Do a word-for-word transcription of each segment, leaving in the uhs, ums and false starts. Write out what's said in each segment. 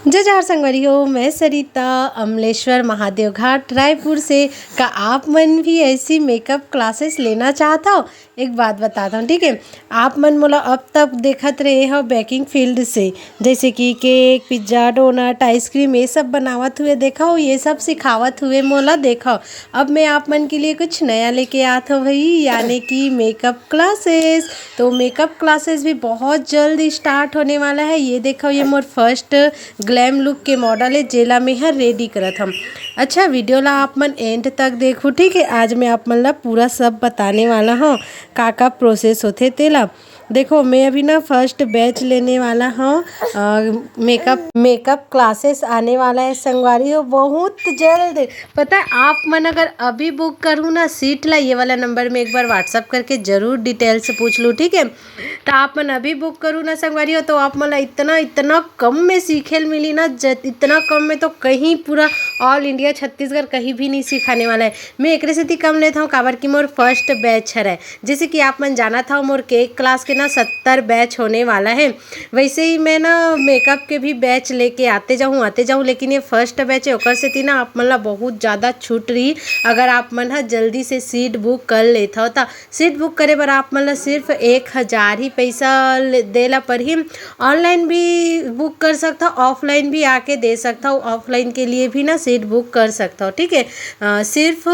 जय जोहार संगवारी हो, मैं सरिता, अमलेश्वर महादेव घाट, रायपुर से। का आप मन भी ऐसी मेकअप क्लासेस लेना चाहत हव? एक बात बतात हव, ठीक है, आप मन मोला अब तक देखत रहे हव बेकिंग फील्ड से, जैसे कि केक, पिज्जा, डोनट, आइसक्रीम, ये सब बनावत हुए देखव, ये सब सिखावत हुए मोला देखव। अब मैं आप मन के लिए कुछ नया लेके आत हव भाई, यानी कि मेकअप क्लासेस। तो मेकअप क्लासेस भी बहुत जल्द स्टार्ट होने वाला है। ये देखव, ये मोर फर्स्ट ग्लैम लुक के मॉडल है, जेला मैं हर रेडी करत हव। अच्छा, वीडियो ला आप मन एंड तक देखो, ठीक है। आज मैं आप मन ला पूरा सब बताने वाला हव, का का प्रोसेस होथे तेला। देखो, मैं अभी ना फर्स्ट बैच लेने वाला हव, अ, मेकअप, मेकअप क्लासेस आने वाला है संगवारी हो बहुत जल्द। पता है, आप मन अगर अभी बुक करू ना सीट ला, ये वाला नंबर में एक बार WhatsApp करके जरूर डिटेल से पूछ लू, ठीक है। तो आप मन अभी बुक करू ना संगवारी हो, तो आप मन ला इतना, इतना कम में सीखे ल मिली ना, ज-, इतना कम में तो कहीं पूरा ऑल इंडिया छत्तीसगढ़ कहीं भी नहीं सिखाने वाला है। मैं एकरे सेती कम लेत हव, काबर कि मोर फर्स्ट बैच हरय। जैसे कि आप मन जानत हव, मोर केक क्लास के ना सत्तर बैच होने वाला है। वैसे ही मैं ना मेकअप के भी बैच लेके आते जाऊँ, आते जाऊँ, लेकिन ये फर्स्ट बैच है, ओकर सेती ना आप मन ला बहुत ज़्यादा छूट रही। अगर आप मन ह जल्दी से सीट बुक कर लेत हव, त सीट बुक करे बर आप मन ला सिर्फ एक हज़ार ही पैसा ले-, दे ला पड़ही। ऑनलाइन भी बुक कर सकथव, ऑफलाइन भी आके दे सकथव। ऑफलाइन के लिए भी ना सीट बुक कर सकथव, ठीक है। अ, सिर्फ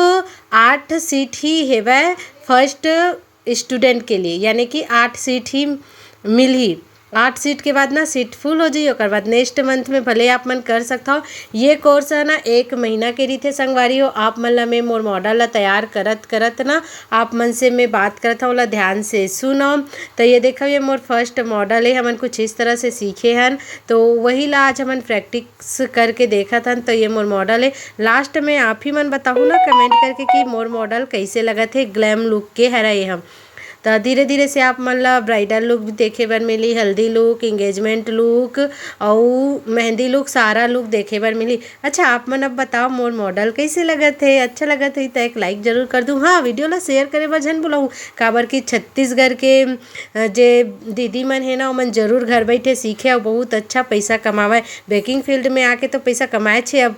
आठ सीट ही हेवय फर्स्ट स्टूडेंट के लिए, यानी कि आठ सीट ही मिलही। आठ सीट के बाद ना सीट फुल हो जाई, ओकर बाद नेक्स्ट मंथ में भले आप मन कर सकथव। ये कोर्स है ना एक महीना के रहिथे संगवारी हो। आप मन ला मैं मोर मॉडल ला तैयार करत करत ना आप मन से मैं बात करत हव, ओला ध्यान से सुनव। तो ये देखव, ये मोर फर्स्ट मॉडल है, हमन कुछ इस तरह से सीखे हन, तो वही ला आज हमन प्रैक्टिस करके देखत हन। तो ये मोर मॉडल है, लास्ट में आप ही मन बताहू ना कमेंट करके कि मोर मॉडल कैसे लगत है, ग्लैम लुक के हरय ये हम। त धीरे-धीरे से आप मन ला ब्राइडल लुक भी देखे बर मिली, हल्दी लुक, एंगेजमेंट लुक अउ मेहंदी लुक, सारा लुक देखे बर मिली। अच्छा, आप मन अब बताओ, मोर मॉडल कैसे लगत हे? अच्छा लगत होही त एक लाइक जरूर कर दू। हाँ, वीडियो ला शेयर करे बर झन भुलाहू, काबर कि छत्तीसगढ़ के, अ, जे दीदी मन हे ना, ओमन जरूर घर बैठे सीखे अउ बहुत अच्छा पैसा कमावय। बेकिंग फील्ड में आके तो पैसा कमाए छे, अब